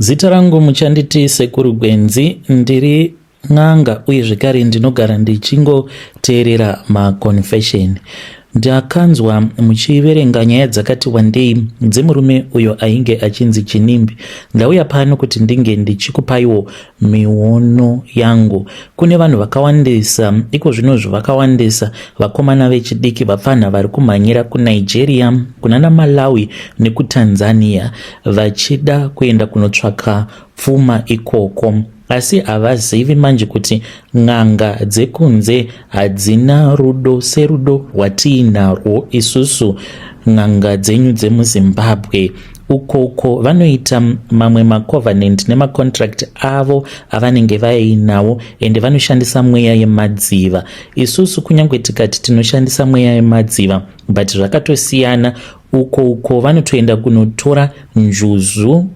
Zita rangu muchanditi Sekuru Gwenzi, ndiri n'anga uye zvekare ndinogara ndichingoteerera maconfession. Ndakanzwa muchiverenga nyaya dzakati wandei dzemurume uyo ainge achinzi Chinimbi. Ndauya pano kuti ndinge ndichikupaiwo miono yangu. Kune vanhu vakawandisa iko zvinozvi, vakawandisa vakomana vechidiki, vapfanha vari kumhanyira kuNigeria, kunana Malawi nekuTanzania vachida kuenda kunotsvaka pfuma ikoko, asi havazivi manje kuti n'anga dzekunze hadzina rudo serudo rwatiinarwo isusu n'anga dzenyu dzemuZimbabwe. Ukoko vanoita mamwe macovenant nemacontract avo avanenge vainawo, ende vanoshandisa mweya yemadziva. Isusu kunyange tikati tinoshandisa mweya yemadziva, but zvakatosiyana. Uko uko vanotoenda kunotora njuzu,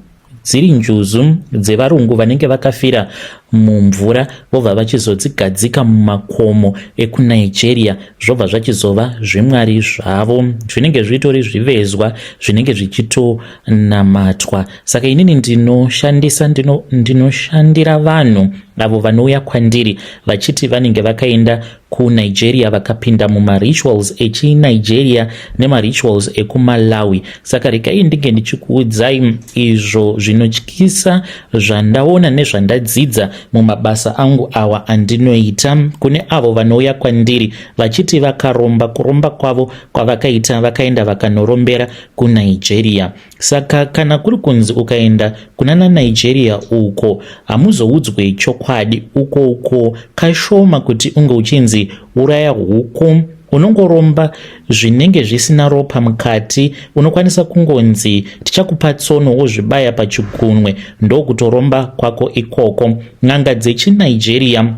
dziri njuzu dzevarungu vanenge vakafira mumvura, vobva vachizodzigadzika mumakomo ekuNigeria, zvobva zvachizova zvimwari zvavo, zvinenge zvitori zvivezwa zvinenge zvichitonamatwa. Saka inini ndinoshandisa, ndinoshandira vanhu avo vanouya kwandiri vachiti vanenge vakaenda kuNigeria, vakapinda mumarituals echiNigeria nemarituals ekuMalawi. Saka regai ndinge ndichikuudzai izvo zvinotyisa zvandaona nezvandadzidza mumabasa angu awa andinoita. Kune avo vanouya kwandiri vachiti vakaromba, kuromba kwavo kwavakaita, vakaenda vakanorombera kuNigeria. Saka kana kuri kunzi ukaenda kunana Nigeria uko, hamuzoudzwe chokwadi uko. Uko kashoma kuti unge uchinzi uraya huku, unongoromba zvinenge zvisina ropa mukati. Unokwanisa kungonzi tichakupa tsono, wozvibaya pachigunwe, ndokutoromba kwako ikoko. N'anga dzechiNigeria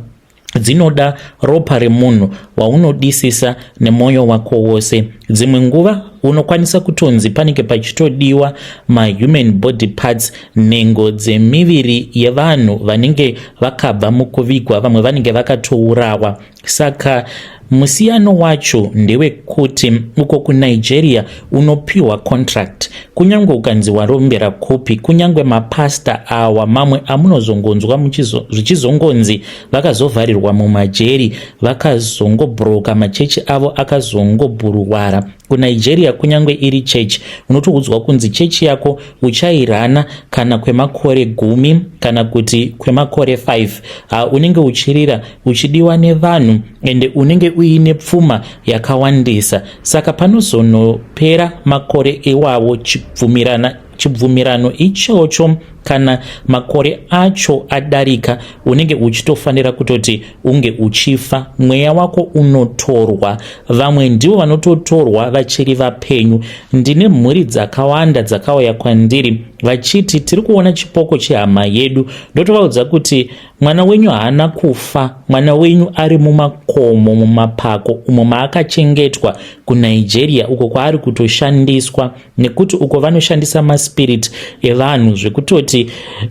dzinoda ropa remunhu waunodisisa nemwoyo wako wose. Dzimwe nguva unokwanisa kutonzi panenge pachitodiwa mahuman body parts, nhengo dzemiviri yevanhu vanenge vakabva mukuvigwa, vamwe vanenge vakatourawa. Saka musiyano wacho ndewekuti uko kuNigeria unopiwa contract, kunyange ukanzi warombera kupi, kunyange mapasta awa mamwe amunozongonzwa zvichizongonzi vakazovharirwa mumajeri, vakazongobhuroka machechi avo, akazongobhuruwara kuNigeria, kunyange iri chechi, unotoudzwa kunzi chechi yako uchairana kana kwemakore 10 kana kuti kwemakore 5. Ha, unenge uchirira uchidiwa nevanhu, ende unenge uine pfuma yakawandisa. Saka panozonopera makore iwawo, chibvumirano ichocho, kana makore acho adarika, unenge uchitofanira kutoti unge uchifa, mweya wako unotorwa. Vamwe ndivo vanototorwa vachiri vapenyu. Ndine mhuri dzakawanda dzakauya kwandiri vachiti tiri kuona chipoko chehama yedu. Ndotovaudza kuti mwana wenyu haana kufa, mwana wenyu ari mumakomo, mumapako umo maakachengetwa kuNigeria uko kwaari kutoshandiswa, nekuti uko vanoshandisa maspirit evanhu, zvekutoti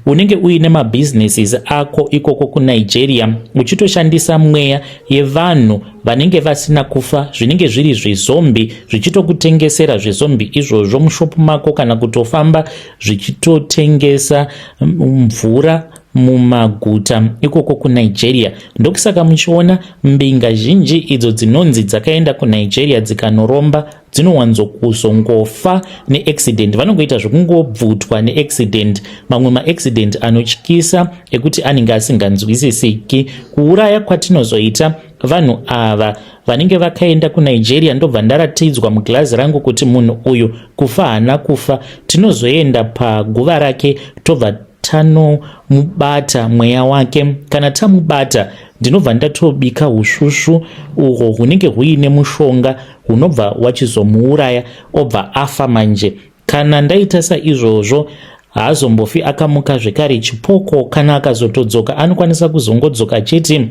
unenge uine mabusinesses ako ikoko kuNigeria uchitoshandisa mweya yevanhu vanenge vasina kufa, zvinenge zviri zvizombi, zvichitokutengesera zvizombi izvozvo mushopu mako, kana kutofamba zvichitotengesa mvura mumaguta ikoko kuNigeria. Ndokusaka muchiona mbinga zhinji idzo dzinonzi dzakaenda kuNigeria dzikanoromba dzinowanzokuzongofa neaccident, vanongoita zvekungobvutwa neaccident, mamwe maaccident anotyisa ekuti anenge asinganzwisisiki. Kuuraya kwatinozoita vanhu ava vanenge vakaenda kuNigeria, ndobva ndaratidzwa muglazi rangu kuti munhu uyu kufa haana kufa. Tinozoenda paguva rake, tobva tanomubata mweya wake. Kana tamubata, ndinobva ndatobika usvusvu uhwo hunenge huine mushonga hunobva wachizomuuraya, obva afa manje. Kana ndaita saizvozvo, haazombofi akamuka zvekare chipoko. Kana akazotodzoka, anokwanisa kuzongodzoka achiti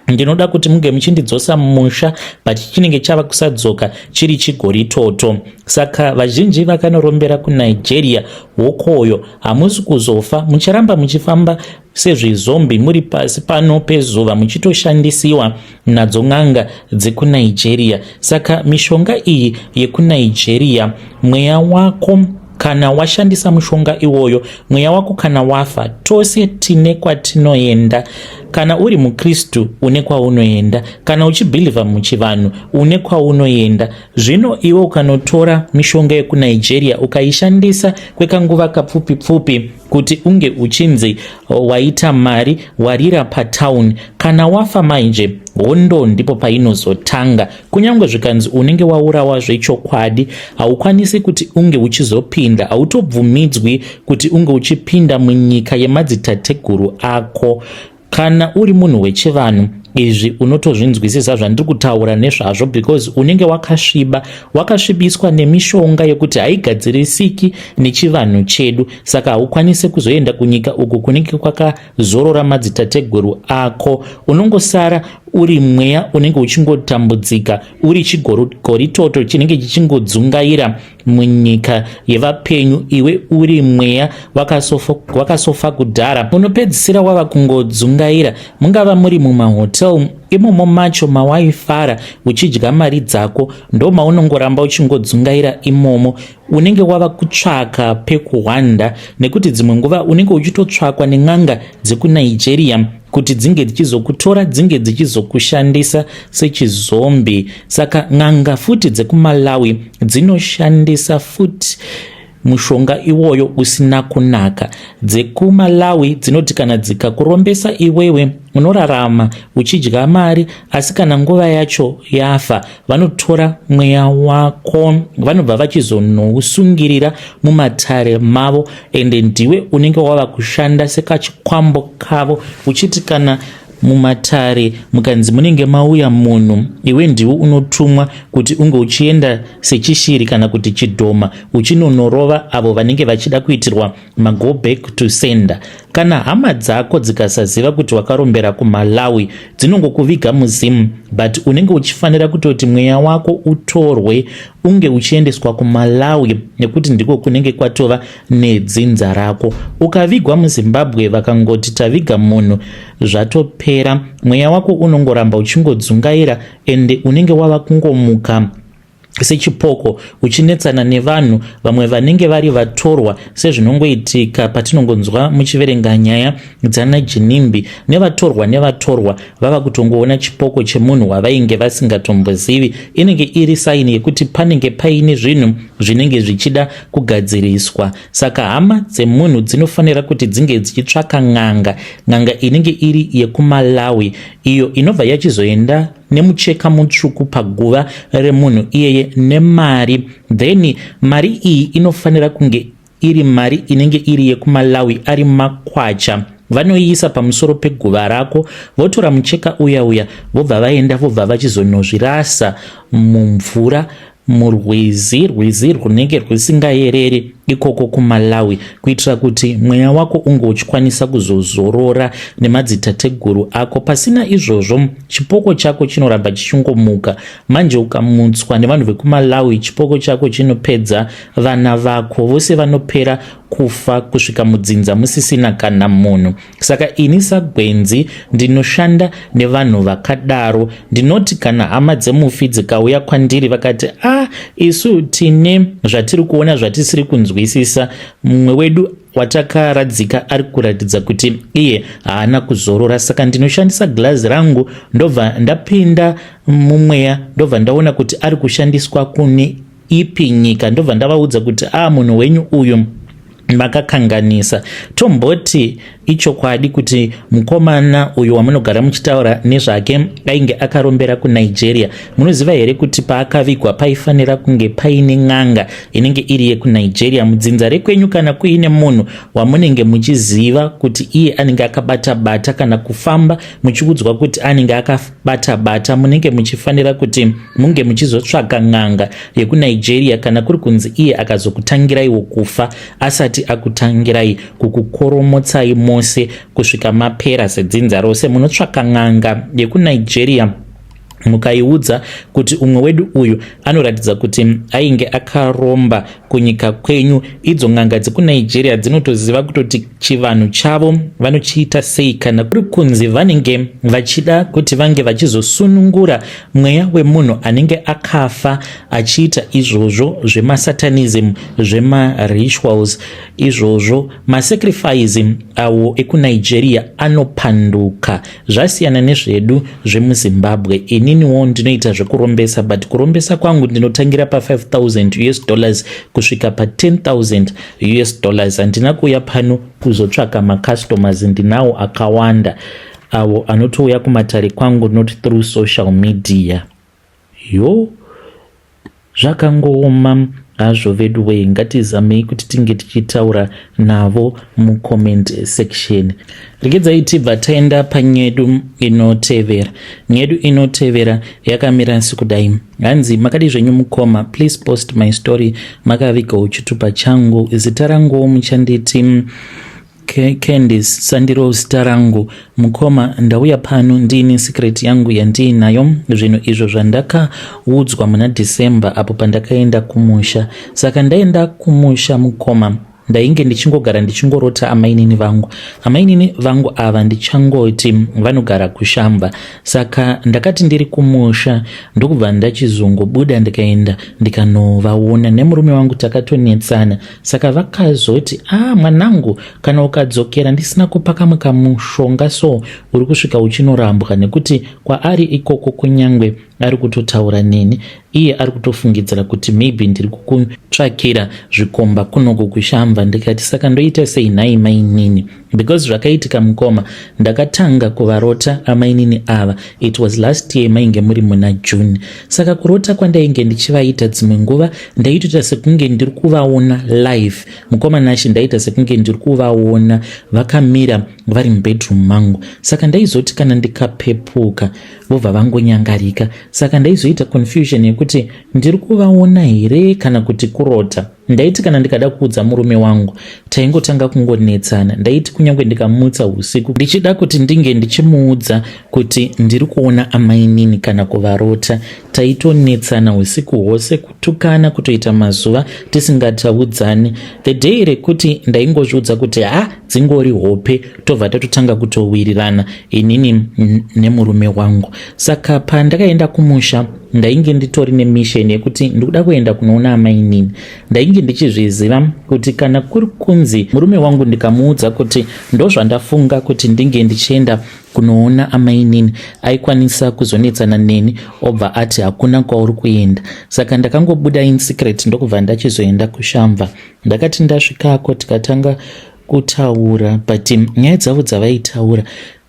ndinoda kuti munge muchindidzosa mumusha, but chinenge chava kusadzoka chiri chigoritoto. Saka vazhinji vakanorombera kuNigeria wokoyo, hamusi kuzofa, mucharamba muchifamba sezvizombi muri pasi pano pezuva, muchitoshandisiwa nadzo n'anga dzekuNigeria. Saka mishonga iyi yekuNigeria, mweya wako kana Kana washandisa mushonga iwoyo, mweya wako kana wafa, tose tine kwatinoenda. Kana uri muKristu une kwaunoenda, kana uchibhilivha muchivanhu une kwaunoenda. Zvino iwe ukanotora mishonga yekuNigeria ukaishandisa kwekanguva kapfupi pfupi kuti unge uchinzi waita mari, warira patown, kana wafa manje hondo ndipo painozotanga. Kunyange zvikanzi unenge waurawa zvechokwadi, haukwanisi kuti unge uchizopinda, hautobvumidzwi kuti unge uchipinda munyika yemadzitateguru ako. Kana uri munhu wechivanhu, izvi unotozvinzwisisa zvandiri kutaura nezvazvo, because unenge wakasviba, wakasvibiswa nemishonga yekuti haigadzirisiki nechivanhu chedu. Saka haukwanisi kuzoenda kunyika uku kunenge kwakazorora madzitateguru ako. Unongosara uri mweya unenge uchingotambudzika, uri chigoritoto chinenge chichingodzungaira munyika yevapenyu. Iwe uri mweya wakasofa kudhara, unopedzisira wava kungodzungaira. Mungava muri mumahotel imomo macho mawaifara uchidya mari dzako, ndo maunongoramba uchingodzungaira imomo. Unenge wava kutsvaka pekuhwanda, nekuti dzimwe nguva unenge uchitotsvakwa nen'anga dzekuNigeria kuti dzinge dzichizokutora, dzinge dzichizokushandisa sechizombi. Saka n'anga futi dzekuMalawi dzinoshandisa futi mushonga iwoyo usina kunaka. DzekuMalawi dzinoti kana dzikakurombesa iwewe, unorarama uchidya mari, asi kana nguva yacho yafa, vanotora mweya wako, vanobva vachizonousungirira mumatare mavo, ende ndiwe unenge wava kushanda sekachikwambo kavo, uchiti kana mumatare mukanzi munenge mauya munhu, iwe ndiwe unotumwa kuti unge uchienda sechishiri kana kuti chidhoma, uchinonorova avo vanenge vachida kuitirwa mago back to sender. Kana hama dzako dzikasaziva kuti wakarombera kuMalawi, dzinongokuviga muZimu, but unenge uchifanira kutoti mweya wako utorwe unge uchiendeswa kuMalawi, nekuti ndiko kunenge kwatova nedzinza rako. Ukavigwa muZimbabwe, vakangoti taviga munhu, zvatopera. Mweya wako unongoramba uchingodzungaira, ende unenge wava kungomuka sechipoko uchinetsana nevanhu vamwe vanenge vari vatorwa, sezvinongoitika patinongonzwa muchiverenga nyaya dzana Jinimbi nevatorwa. Nevatorwa vava kutongoona chipoko chemunhu wavainge vasingatombozivi. Inenge iri saini yekuti panenge paine zvinhu zvinenge zvichida kugadziriswa. Saka hama dzemunhu dzinofanira kuti dzinge dzichitsvaka n'anga, n'anga inenge iri yekuMalawi, iyo inobva yachizoenda nemucheka mutsvuku paguva remunhu iyeye nemari. Then mari iyi inofanira kunge iri mari inenge iri yekuMalawi, ari makwacha. Vanoiisa pamusoro peguva rako, votora mucheka uya uya, vobva vaenda, vobva vachizonozvirasa mumvura, murwizi, rwizi rwunenge rwisingayereri ikoko kuMalawi, kuitira kuti mweya wako unge uchikwanisa kuzozorora nemadzitateguru ako. Pasina izvozvo, chipoko chako chinoramba chichingomuka. Manje ukamutswa nevanhu vekuMalawi, chipoko chako chinopedza vana vako vose, vanopera kufa kusvika mudzinza musisina kana munhu. Saka ini sagwenzi ndinoshanda nevanhu vakadaro. Ndinoti kana hama dzemufi dzikauya kwandiri vakati, "A ah, isu tine zvatiri kuona zvatisiri kunzwisisa, mumwe wedu watakaradzika ari kuratidza kuti iye haana kuzorora," saka ndinoshandisa girazi rangu, ndobva ndapinda mumweya, ndobva ndaona kuti ari kushandiswa kune ipi nyika, ndobva ndavaudza kuti, "A ah, munhu wenyu uyu makakanganisa. Tomboti ichokwadi kuti mukomana uyu wamunogara muchitaura nezvake ainge akarombera kuNigeria. Munoziva here kuti paakavigwa paifanira kunge paine n'anga inenge iri yekuNigeria? Mudzinza rekwenyu, kana kuine munhu wamunenge muchiziva kuti iye anenge akabata bata, kana kufamba muchiudzwa kuti anenge akabata bata, munenge muchifanira kuti munge muchizotsvaga n'anga yekuNigeria. Kana kuri kunzi iye akazokutangiraiwo kufa asati akutangirai kukukoromotsai mose kusvika mapera sedzinza rose, munotsvaka n'anga yekuNigeria. Mukaiudza kuti umwe wedu uyu anoratidza kuti ainge akaromba kunyika kwenyu. Idzo n'anga dzekuNigeria dzinotoziva kutoti chivanhu chavo vanochiita sei. Kana kuri kunzi vanenge vachida kuti vange vachizosunungura mweya wemunhu anenge akafa achiita izvozvo zvemasatanism, zvemarituals izvozvo, masacrifice awo ekuNigeria anopanduka, zvasiyana nezvedu zvemuZimbabwe. Ininiwo ndinoita zvekurombesa, but kurombesa kwangu ndinotangira pa5000 US dollars kusvika pa10,000 US dollars. Handina kuuya pano kuzotsvaka macustomers, ndinawo akawanda avo anotouya kumatare kwangu, not through social media. Yo, zvakangooma hazvo vedu wei. Ngatizamei kuti tinge tichitaura navo mucomment section. Regedzai tibva taenda panyedu inotevera. Nyedu inotevera yakamira sekudai. Hanzi, "Makadi zvenyu mukoma? Please post my story. Makavigawo chitupa changu. Zita rangu muchanditi Candice, sandiro zita rangu. Mukoma, ndauya pano ndiine secret yangu yandiinayo, zvinhu izvo zvandakaudzwa muna December apo pandakaenda kumusha. Saka ndaenda kumusha, mukoma, ndainge ndichingogara ndichingorota amainini vangu. Amainini vangu ava ndichangoti vanogara kuShamva. Saka ndakati ndiri kumusha ndokubva ndachizongobuda ndikaenda ndikanovaona nemurume wangu. Takatonetsana, saka vakazoti, 'A ah, mwanangu, kana ukadzokera ndisina kupa kamwe kamushonga so uri kusvika uchinorambwa, nekuti kwaari ikoko kunyangwe ari kutotaura neni, iye ari kutofungidzira kuti maybe ndiri kukutsvakira zvikomba kunoku kuShamva.' Ndikati, 'Saka ndoita sei nhai mainini?' Because zvakaitika, mukoma, ndakatanga kuvarota amainini ava, it was last year, mainge muri muna June. Saka kurota kwandainge ndichivaita, dzimwe nguva ndaitoita sekunge ndiri kuvaona live. Mukoma Nashe, ndaita sekunge ndiri kuvaona vakamira vari mubedroom mangu. Saka ndaizoti kana ndikapepuka, vobva vangonyangarika. Saka ndaizoita confusion yekuti ndiri kuvaona here kana kuti kurota. Ndaiti kana ndikada kuudza murume wangu, taingotanga kungonetsana. Ndaiti kunyange ndikamutsa usiku ndichida kuti ndinge ndichimuudza kuti ndiri kuona amainini kana kuvarota, taitonetsana usiku hwose, kutukana, kutoita mazuva tisingataudzani. The day rekuti ndaingozviudza kuti ha, dzingori hope, tobva tatotanga kutowirirana inini nemurume wangu. Saka pandakaenda kumusha, ndainge nditori nemission yekuti ndikuda kuenda kunoona amainini. Ndainge ndichizviziva kuti kana kuri kunzi murume wangu ndikamuudza kuti ndozvandafunga kuti ndinge ndichienda kunoona amainini, aikwanisa kuzonetsana neni, obva ati hakuna kwauri kuenda. Saka ndakangobuda in secret, ndokubva ndachizoenda kuShamva. Ndakati ndasvikako, tikatanga kutaura, but nyaya dzavo dzavaitaura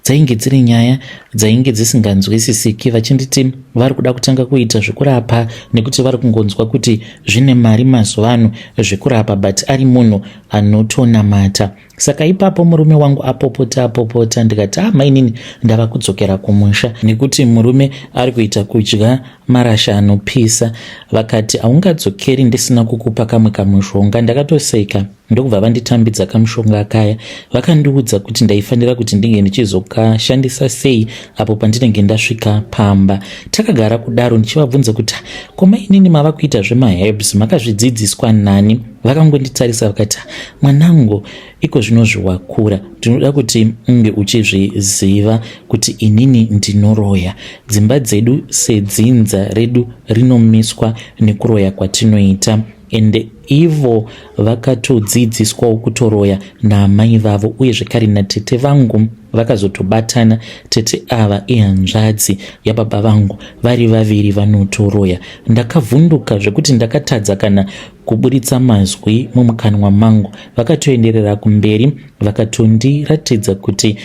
dzainge dziri nyaya dzainge dzisinganzwisisiki, vachinditi vari kuda kutanga kuita zvekurapa nekuti vari kungonzwa kuti zvine mari mazuva ano zvekurapa, but ari munhu anotonamata. Saka ipapo murume wangu apopota apopota, ndikati, 'Ah, mainini, ndava kudzokera kumusha nekuti murume ari kuita kudya marasha anopisa.' Vakati, 'Haungadzokeri ndisina kukupa kamwe kamushonga.' Ndakatoseka, ndokubva vanditambidza kamushonga kaya. Vakandiudza kuti ndaifanira kuti ndinge ndichizokashandisa sei apo pandinenge ndasvika pamba. Takagara kudaro ndichivabvunza kuti, 'Ko mainini, mava kuita zvemaherbs, makazvidzidziswa nani?' Vakangonditarisa vakati, 'Mwanangu, iko zvino zviwakura, ndinoda kuti unge uchizviziva kuti inini ndinoroya. Dzimba dzedu sedzinza redu rinomiswa nekuroya kwatinoita. Ende ivo vakatodzidziswawo kutoroya naamai vavo uye zvekare natete vangu. Vakazotobatana. Tete ava ihanzvadzi yababa vangu, vari vaviri vanotoroya.' Ndakavhunduka zvekuti ndakatadza kana kuburitsa mazwi mumukanwa mangu. Vakatoenderera kumberi, vakatondiratidza kuti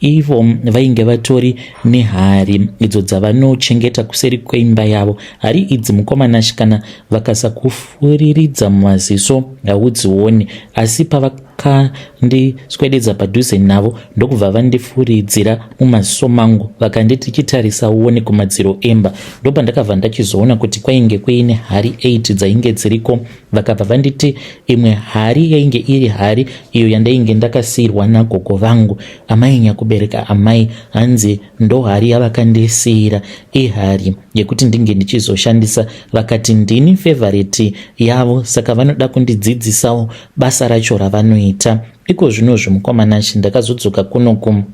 ivo vainge vatori nehari idzo dzavanochengeta kuseri kweimba yavo. Hari idzi, mukoma Nashe, kana vakasakufuriridza mumaziso haudzioni, asi pava Vakandiswededza padhuze navo ndokubva vandifuridzira mumaziso mangu vakanditi chitarisa uone kumadziro emba. Ndopandakabva ndachizoona kuti kwainge kuine hari 8 dzainge dziriko. Vakabva vanditi imwe hari yainge iri hari iyo yandainge ndakasiirwa nagogo vangu amai nyakubereka amai, hanzi ndohari yavakandisiira ihari yekuti ndinge ndichizoshandisa. Vakati ndini favorite yavo saka vanoda kundidzidzisawo basa racho ravanoita iko zvinozvi. Mukoma Nashe, ndakazodzoka kuno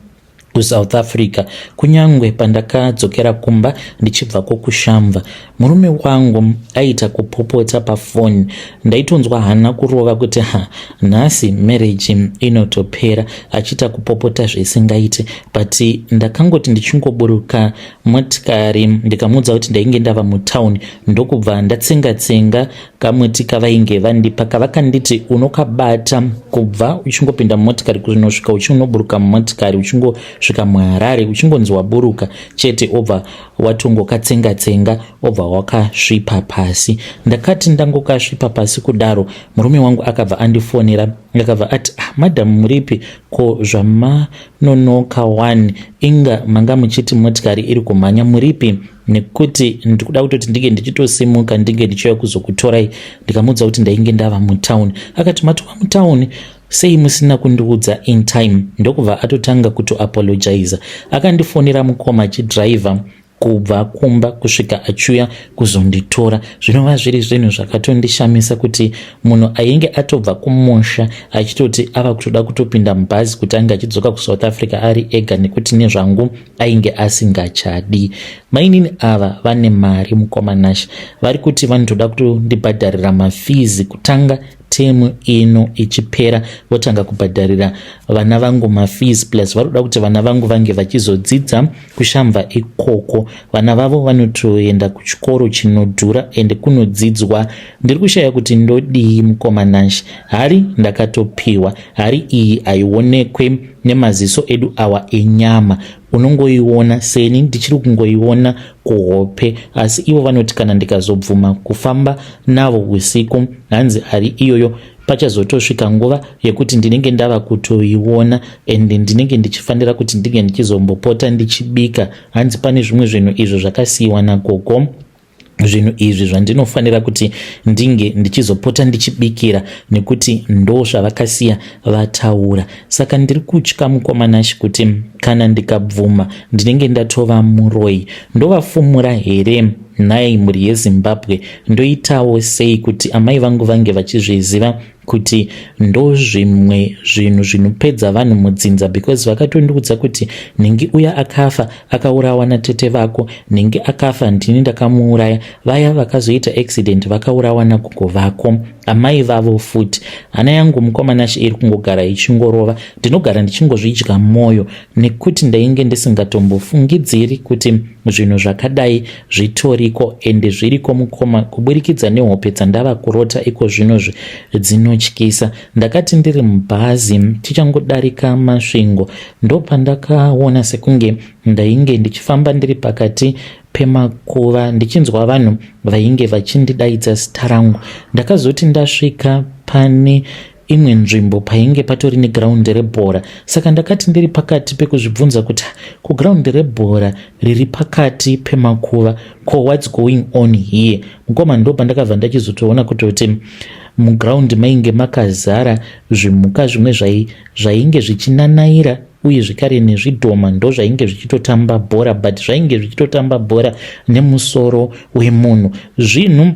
kuSouth Africa. Kunyange pandakadzokera kumba ndichibva kwokuShamva, murume wangu aita kupopota pafoni. Ndaitonzwa hana kurova kuti ha, nhasi marriage inotopera, achiita kupopota zvisingaiti. But ndakangoti ndichingoburuka motikari, ndikamuudza kuti ndainge ndava mutauni, ndokubva ndatsenga tsenga kamuti kavainge vandipa, kavakanditi unokabata kubva uchingopinda mumotikari kunosvika uchinoburuka mumotikari, uchingosvika muHarare, uchingonzi waburuka chete, obva watongokatsenga tsenga, obva wakasvipa pasi. Ndakati ndangokasvipa pasi kudaro, murume wangu akabva andifonera, akabva ati, "Ah, madam, muripi? Ko zvamanonoka one? Inga manga muchiti motikari iri kumhanya. Muripi? Nekuti ndikuda kutoti ndinge ndichitosimuka, ndinge ndichiuya kuzokutorai." Ndikamuudza kuti ndainge ndava mutauni. Akati, "Matova mutauni? Sei musina kundiudza in time?" Ndokubva atotanga kutoapologiza. Akandifonera mukoma achidhiraivha kubva kumba kusvika achiuya kuzonditora, zvinova zviri zvinhu zvakatondishamisa kuti munhu ainge atobva kumusha achitoti ava kutoda kutopinda mubhazi kuti ange achidzoka kuSouth Africa ari ega, nekuti nezvangu ainge asingachadi. Mainini ava vane mari, mukoma Nashe. Vari kuti vanotoda kutondibhadharira mafees kutanga temu ino ichipera, votanga kubhadharira vana vangu mafees. Plus vari kuda kuti vana vangu vange vachizodzidza kuShamva ikoko. Vana vavo vanotoenda kuchikoro chinodhura ende kunodzidzwa. Ndiri kushaya kuti ndodii, mukoma Nashe. Hari ndakatopiwa. Hari iyi haionekwe nemaziso edu awa enyama, unongoiona seni ndichiri kungoiona kuhope. Asi ivo vanoti kana ndikazobvuma kufamba navo usiku, hanzi hari iyoyo pachazotosvika nguva yekuti ndinenge ndava kutoiona and ndinenge ndichifanira kuti ndinge ndichizombopota ndichibika. Hanzi pane zvimwe zvinhu izvo zvakasiyiwa nagogo, zvinhu izvi zvandinofanira kuti ndinge ndichizopota ndichibikira, nekuti ndo zvavakasiya vataura. Saka ndiri kutya, mukoma Nashe, kuti kana ndikabvuma ndinenge ndatova muroi. Ndovafumura here nhai, mhuri yeZimbabwe? Ndoitawo sei kuti amai vangu vange vachizviziva kuti ndo zvimwe zvinhu zvinopedza vanhu mudzinza? Because vakatondiudza kuti nhingi uya akafa akaurawa natete vako, nhingi akafa ndini ndakamuuraya, vaya vakazoita accident vakaurawa nagogo vako, amai vavo futi. Hana yangu, mukoma Nashe, iri kungogara ichingorova. Ndinogara ndichingozvidya mwoyo nekuti ndainge ndisingatombofungidziri kuti zvinhu zvakadai zvitoriko, ende zviriko, mukoma, kuburikidza nehope dzandava kurota iko zvinozvi dzinotyisa. Ndakati ndiri mubhazi tichangodarika Masvingo, ndopandakaona sekunge ndainge ndichifamba ndiri pakati pemakuva, ndichinzwa vanhu vainge vachindidaidza zita rangu. Ndakazoti ndasvika pane imwe nzvimbo painge patori negraundi rebhora. Saka ndakati ndiri pakati pekuzvibvunza kuti kugraundi rebhora riri pakati pemakuva, ko what's going on here, mukoma? Ndo pandakabva ndachizotoona kutoti mugraundi mainge makazara zvimhuka zvimwe zvainge zvichinanaira, uye zvekare nezvidhoma ndo zvainge zvichitotamba bhora, but zvainge zvichitotamba bhora nemusoro wemunhu. Zvinhu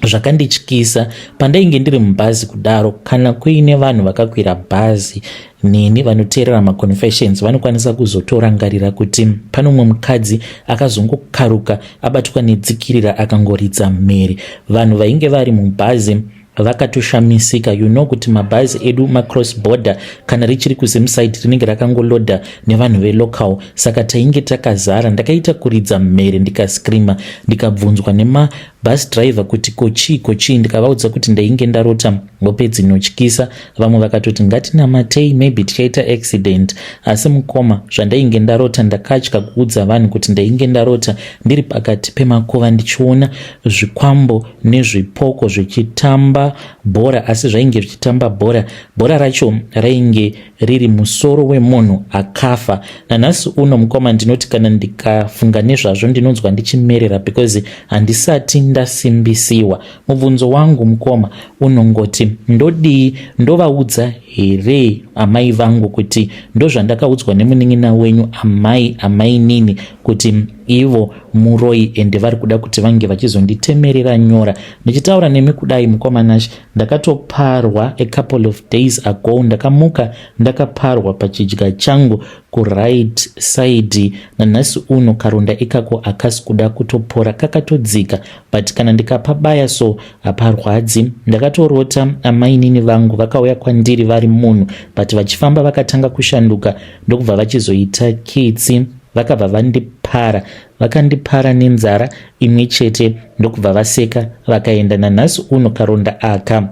zvakandityisa pandainge ndiri mubhazi kudaro. Kana kuine vanhu vakakwira bhazi neni vanoteerera maconfessions, vanokwanisa kuzotorangarira kuti pane umwe mukadzi akazongokaruka abatwa nedzikirira, akangoridza mhere. Vanhu vainge vari mubhazi vakatoshamisika. You know kuti mabhazi edu macross border, kana richiri kuZimside, rinenge rakangoloda nevanhu velocal, saka tainge takazara. Ndakaita kuridza mhere, ndikascreama, ndikabvunzwa nemabus. bus driver kuti kochii kochii. Ndikavaudza kuti ndainge ndarota hope dzinotyisa. Vamwe vakatoti ngatinamatei, maybe tichaita accident. Asi mukoma, zvandainge ndarota ndakatya kuudza vanhu kuti ndainge ndarota ndiri pakati pemakuva, ndichiona zvikwambo nezvipoko zvichitamba bhora, asi zvainge zvichitamba bhora, bhora racho rainge riri musoro wemunhu akafa. Nanhasi uno, mukoma, ndinoti kana ndikafunga nezvazvo ndinonzwa ndichimerera because handisati ndasimbisiwa. Mubvunzo wangu, mukoma, unongoti ndodii? Ndovaudza here amai vangu kuti ndozvandakaudzwa nemunin'ina wenyu, amai, amainini, kuti ivo muroi ende vari kuda kuti vange vachizonditemerera nyora? Ndichitaura nemi kudai, mukoma Nash, ndakatoparwa a couple of days ago. Ndakamuka ndakaparwa pachidya changu kuright side. Nanhasi uno karonda ikako akasi kuda kutopora, kakatodzika, but kana ndikapabaya so haparwadzi. Ndakatorota amainini vangu vakauya kwandiri vari munhu, but vachifamba vakatanga kushanduka, ndokubva vachizoita kitsi. Vakabva vandipara, vakandipara nenzara imwe chete, ndokubva vaseka vakaenda. Nanhasi uno karonda aka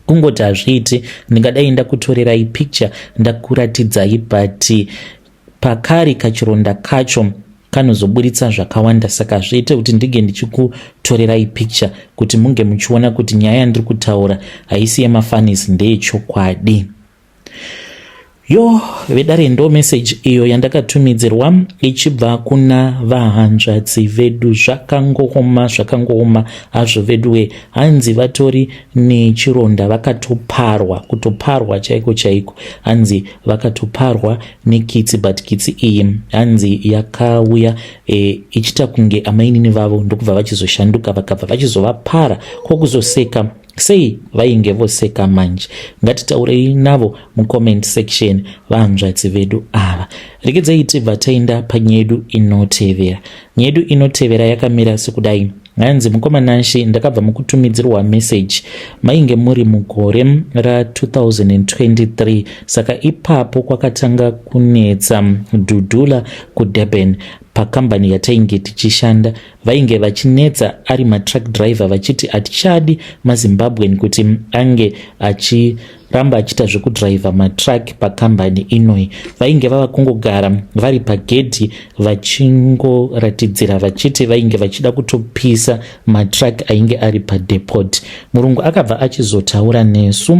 kungoti hazviiti. Ndingadai ndakutorerai picture ndakuratidzai, but pakari kachironda kacho kanozoburitsa zvakawanda, saka zviite kuti ndinge ndichikutorerai picture kuti munge muchiona kuti nyaya yandiri kutaura haisi yemafunnies, ndeyechokwadi. Yo, vedare, ndo message iyo yandakatumidzirwa ichibva kuna vahanzvadzi vedu. Zvakangooma, zvakangooma hazvo veduwe. Hanzi vatori nechironda, vakatoparwa, kutoparwa chaiko chaiko. Hanzi vakatoparwa nekitsi, but kitsi iyi hanzi yakauya ichiita kunge amainini vavo, ndokubva vachizoshanduka, vakabva vachizovapara. Kwokuzoseka sei vainge voseka manje? Ngatitaurei navo mucomment section, vahanzvadzi vedu ava. Regedzai tibva taenda panyedu inotevera. Nyedu inotevera yakamira sekudai. Hanzi, mukoma Nashi, ndakabva mukutumidzirwa message. Mainge muri mugore ra2023, saka ipapo kwakatanga kunetsa dhudhula kuDurban. Pakambani yatainge tichishanda vainge vachinetsa ari matruck driver, vachiti hatichadi maZimbabwean kuti ange achiramba achiita zvekudhiraivha matruck pakambani inoi. Vainge vava kungogara vari pagedhi vachingoratidzira, vachiti vainge vachida kutopisa matruck ainge ari padepot. Murungu akabva achizotaura nesu,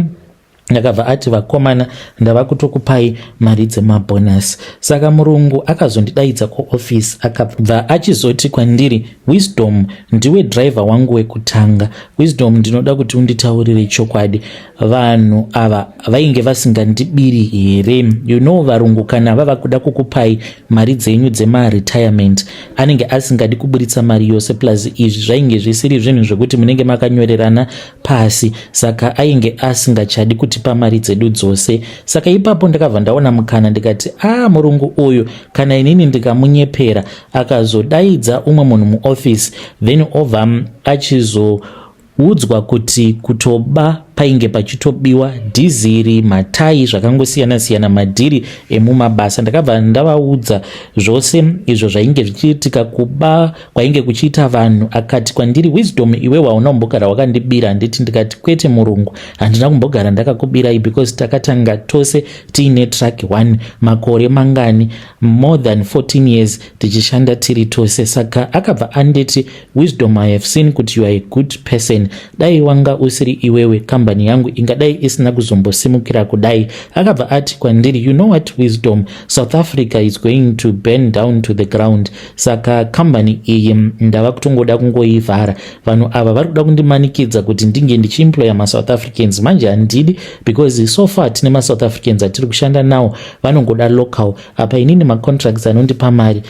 akabva ati, "Vakomana, ndava kutokupai mari dzemabhonasi." Saka murungu akazondidaidza kuofisi, akabva achizoti kwandiri, "Wisdom, ndiwe dhiraivha wangu wekutanga. Wisdom, ndinoda kuti unditaurire chokwadi. Vanhu ava vainge vasingandibiri here?" You know, varungu kana vava kuda kukupai mari dzenyu dzemaretirement, anenge asingadi kuburitsa mari yose. Plus izvi zvainge zvisiri zvinhu zvekuti munenge makanyorerana pasi, saka ainge asingachadi kutipa mari dzedu dzose. Saka ipapo ndakabva ndaona mukana, ndikati, "A ah, murungu uyu, kana inini ndikamunyepera, akazodaidza umwe munhu muofisi, then obva achizoudzwa kuti kutoba painge pachitobiwa dhiziri, matai, zvakangosiyana-siyana, madhiri emumabasa." Ndakabva ndavaudza zvose izvo zvainge zvichiitika, kuba kwainge kuchiita vanhu. Akati kwandiri, "Wisdom, iwe wauna kumbogara wakandibira, handiti?" Ndikati, "Kwete murungu, handina kumbogara ndakakubirai because takatanga tose tiine truck 1 makore mangani, more than 14 years tichishanda tiri tose." Saka akabva anditi, "Wisdom, I have seen kuti you are a good person. Dai wanga usiri iwewe, kambani yangu ingadai isina kuzombosimukira kudai." Akabva ati kwandiri, "You know what, Wisdom, South Africa is going to burn down to the ground, saka kambani iyi ndava kutongoda kungoivhara. Vanhu ava vari kuda kundimanikidza kuti ndinge ndichiemploya maSouth Africans. Manje handidi because so far tine maSouth Africans atiri kushanda nawo, vanongoda local. Apa inini macontracts anondipa mari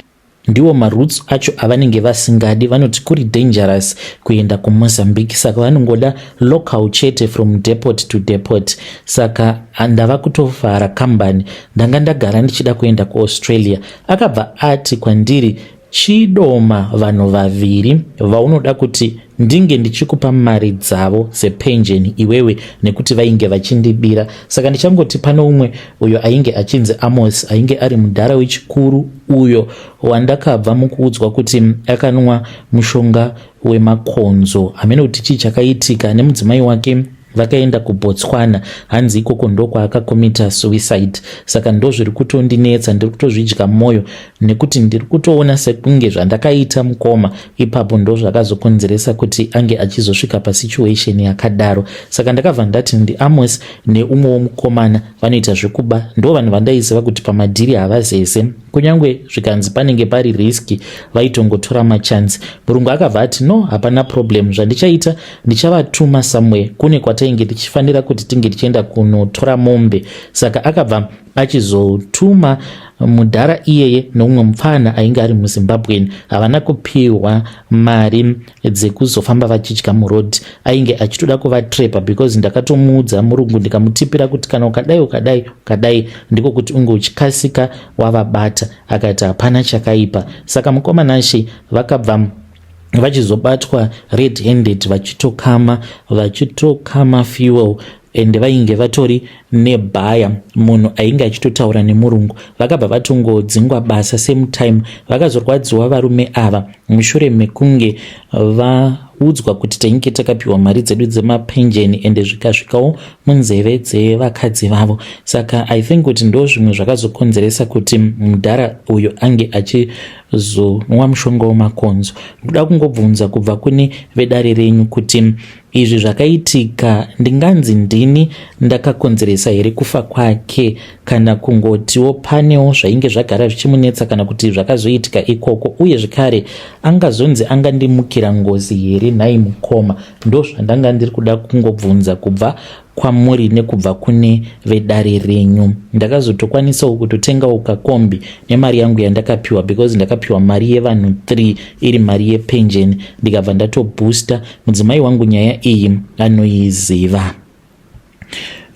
ndiwo maroutes acho avanenge vasingadi. Vanoti kuri dangerous kuenda kuMozambique, saka vanongoda local chete, from depot to depot. Saka ndava kutovhara kambani. Ndanga ndagara ndichida kuenda kuAustralia." Akabva ati kwandiri Chidoma vanhu vaviri vaunoda kuti ndinge ndichikupa mari dzavo dzepenjeni iwewe nekuti vainge vachindibira. Saka ndichangoti pane umwe uyo ainge achinzi Amos ainge ari mudhara wechikuru uyo wandakabva mukuudzwa kuti akanwa mushonga wemakonzo. Hameno kuti chii chakaitika nemudzimai wake vakaenda kuBotswana hanzi ikoko ndokwaakakomita suicide saka ndozviri kutondinetsa ndiri kutozvidya mwoyo nekuti ndiri kutoona sekunge zvandakaita mukoma ipapo ndozvakazokonzeresa kuti ange achizosvika pasituation yakadaro saka ndakabva ndati ndiAmos neumwewo mukomana vanoita zvekuba ndo vanhu vandaiziva kuti pamadhiri havazeze kunyange zvikanzi panenge pari riski vaitongotora machansi murungu akabva ati no hapana problem zvandichaita ndichavatuma somewhere kune kwatainge tichifanira kuti tinge tichienda kunotora mombe saka akabva achizotuma mudhara iyeye neumwe mupfana ainge ari muzimbabwean havana kupiwa mari dzekuzofamba vachidya muroad ainge achitoda kuvatrepa because ndakatomuudza murungu ndikamutipira kuti kana ukadai ukadai ukadai ndiko kuti unge uchikasika wavabata akati hapana chakaipa saka mukoma Nashe vakabva vachizobatwa red handed vachitokama vachitokama fuel ende vainge vatori nebhaya munhu ainge achitotaura nemurungu vakabva vatongodzingwa basa same time vakazorwadziwa varume ava mushure mekunge vaudzwa kuti tainge takapiwa mari dzedu dzemapenjeni ende zvikasvikawo munzeve dzevakadzi vavo saka I think kuti ndo zvimwe zvakazokonzeresa kuti mudhara uyu ange achizonwa mushonga wemakonzo ndoda kungobvunza kubva kune vedare renyu kuti izvi zvakaitika ndinganzi ndini ndakakonzeresa here kufa kwake kana kungotiwo panewo zvainge zvagara zvichimunetsa kana kuti zvakazoitika ikoko uye zvekare angazonzi angandimukira ngozi here nhai mukoma ndozvandanga ndiri kuda kungobvunza kubva kwamuri nekubva kune vedare renyu ndakazotokwanisawo kutotengawo kakombi nemari yangu yandakapiwa because ndakapiwa mari yevanhu 3 iri mari yepenjeni ndikabva ndatobooster mudzimai wangu nyaya iyi anoiziva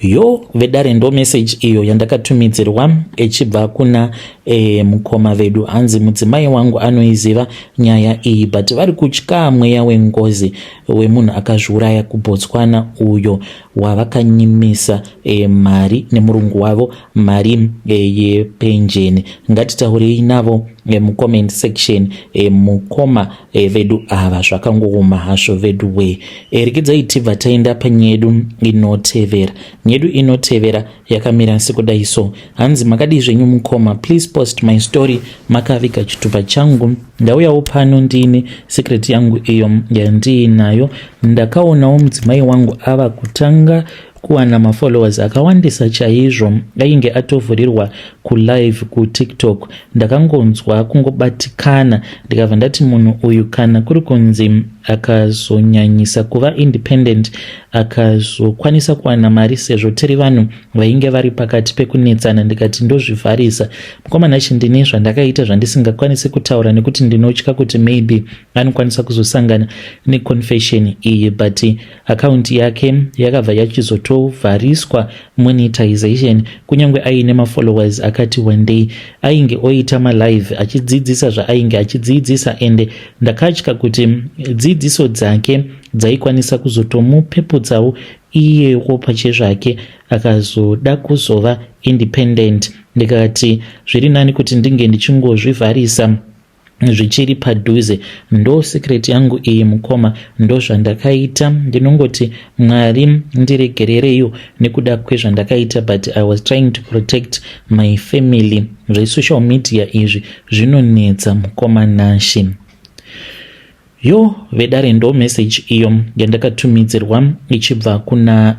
yo vedare ndo message iyo yandakatumidzirwa ichibva kuna e, mukoma vedu hanzi mudzimai wangu anoiziva nyaya iyi but vari kutya mweya wengozi wemunhu akazviuraya kuBotswana uyo wavakanyimisa e, mari nemurungu wavo mari e, yepenjeni ngatitaurei navo e, mucomment section e, mukoma e, vedu ava zvakangooma hazvo vedu we e, regedzai tibva taenda panyedu inotevera nyedu inotevera yakamira sekudai so hanzi makadii zvenyu mukoma please post my story makaviga chitupa changu ndauyawo pano ndiine secret yangu iyo yandiinayo ndakaonawo mudzimai wangu ava kutanga kuwana mafollowers akawandisa chaizvo ainge atovhurirwa kulive kuTikTok ndakangonzwa kungobatikana ndikabva ndati munhu uyu kana kuri kunzi akazonyanyisa kuva independent akazokwanisa kuwana mari sezvo tiri vanhu vainge vari pakati pekunetsana ndikati ndozvivharisa mukomana chi ndine zvandakaita zvandisingakwanisi kutaura nekuti ndinotya kuti maybe anokwanisa kuzosangana neconfession iyi but akaunti yake yakabva yachizotovhariswa monetization kunyange aine mafollowers akati one day ainge oita malive achidzidzisa zvaainge achidzidzisa ende ndakatya kuti dzidziso dzake dzaikwanisa kuzotomupeputsawo iyewo pachezvake akazoda kuzova independent ndikati zviri nani kuti ndinge ndichingozvivharisa zvichiri padhuze ndo secret yangu iyi mukoma ndo zvandakaita ndinongoti mwari ndiregerereyo nekuda kwezvandakaita but I was trying to protect my family zvesocial media izvi zvinonetsa mukoma Nashe yo vedare ndo message iyo yandakatumidzirwa ichibva kuna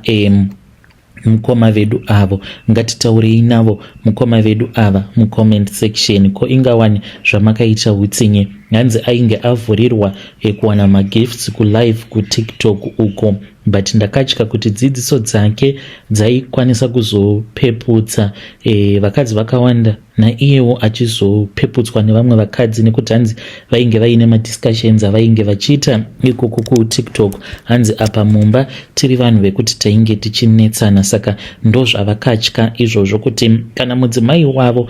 mukoma vedu avo ngatitaurei navo mukoma vedu ava mucomment section ko ingawani zvamakaita utsinye. Hanzi ainge avhurirwa kuwana magifts kulive kuTikTok uko, but ndakatya kuti dzidziso dzake dzaikwanisa kuzopeputsa vakadzi vakawanda, naiyewo achizopeputswa nevamwe vakadzi, nekuti hanzi vainge vaine madiscussions avainge vachiita ikoko kuTikTok. Hanzi apa mumba tiri vanhu vekuti tainge tichinetsana, saka ndozvavakatya izvozvo, kuti kana mudzimai wavo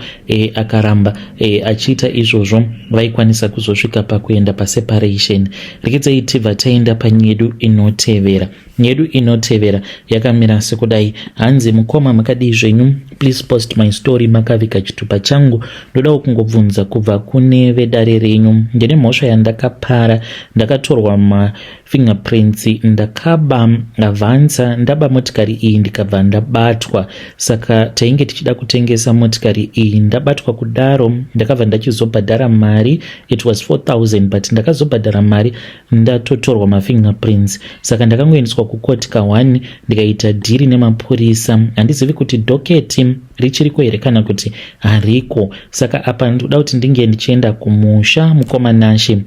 akaramba achiita izvozvo, vaikwanisa kuzosvika pakuenda paseparation. Rekedzai tibva taenda panyedu inotevera. Nyedu inotevera yakamira sekudai. Hanzi, "Mukoma, makadii zvenyu? Please post my story makaviga chitupa changu. Ndodawo kungobvunza kubva kune vedare renyu. Ndine mhosva yandakapara. Ndakatorwa mafingerprints. Ndakaba Avanza, ndaba motikari iyi, ndikabva ndabatwa. Saka tainge tichida kutengesa motikari iyi. Ndabatwa kudaro, ndakabva ndachizobhadhara mari. It was 4000, but ndakazobhadhara mari ndatotorwa mafingerprints. Saka ndakangoendeswa kukoti ka1, ndikaita dhiri nemapurisa. Handizivi kuti docket richiriko here kana kuti hariko. Saka apa ndikuda kuti ndinge ndichienda kumusha. Mukoma Nashe,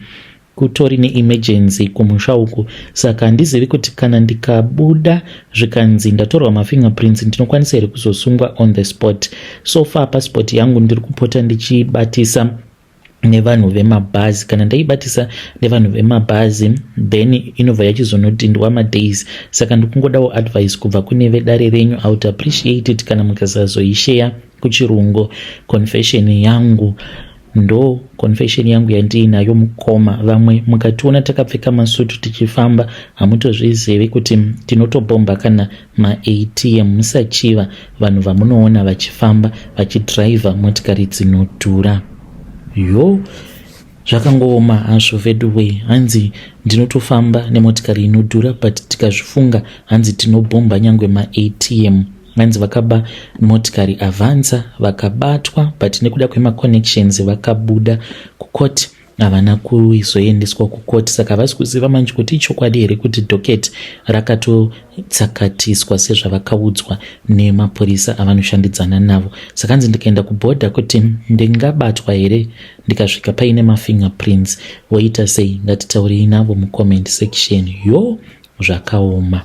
kutori neemergency kumusha uku. Saka handizivi kuti kana ndikabuda zvikanzi ndatorwa mafingerprints, ndinokwanisa here kuzosungwa on the spot? So far passport yangu ndiri kupota ndichibatisa nevanhu vemabhazi. Kana ndaibatisa nevanhu vemabhazi, then inobva yachizonodhindwa madays. Saka ndikungodawo advice kubva kune vedare renyu. I would appreciate it kana mukasazoisheya kuchirungu confession yangu. Ndo confession yangu yandiinayo, mukoma. Vamwe mukationa takapfeka masutu tichifamba, hamutozvizivi kuti tinotobhomba kana maATM. Musachiva vanhu vamunoona vachifamba vachidhiraivha motikari dzinodhura." Yo, zvakangooma hazvo veduway. Hanzi ndinotofamba nemotikari inodhura, but tikazvifunga, hanzi tinobhomba nyangwe maATM. Hanzi vakaba motikari Avanza, vakabatwa, but nekuda kwemaconnections vakabuda kukoti, havana kuzoendeswa kukoti. Saka havasi kuziva manje kuti ichokwadi here kuti docket rakatotsakatiswa sezvavakaudzwa nemapurisa avanoshandidzana navo. Saka hanzi ndikaenda kubhodha, kuti ndingabatwa here ndikasvika paine mafingerprints? Woita sei? Ngatitaurei navo mucomment section. Yo, zvakaoma.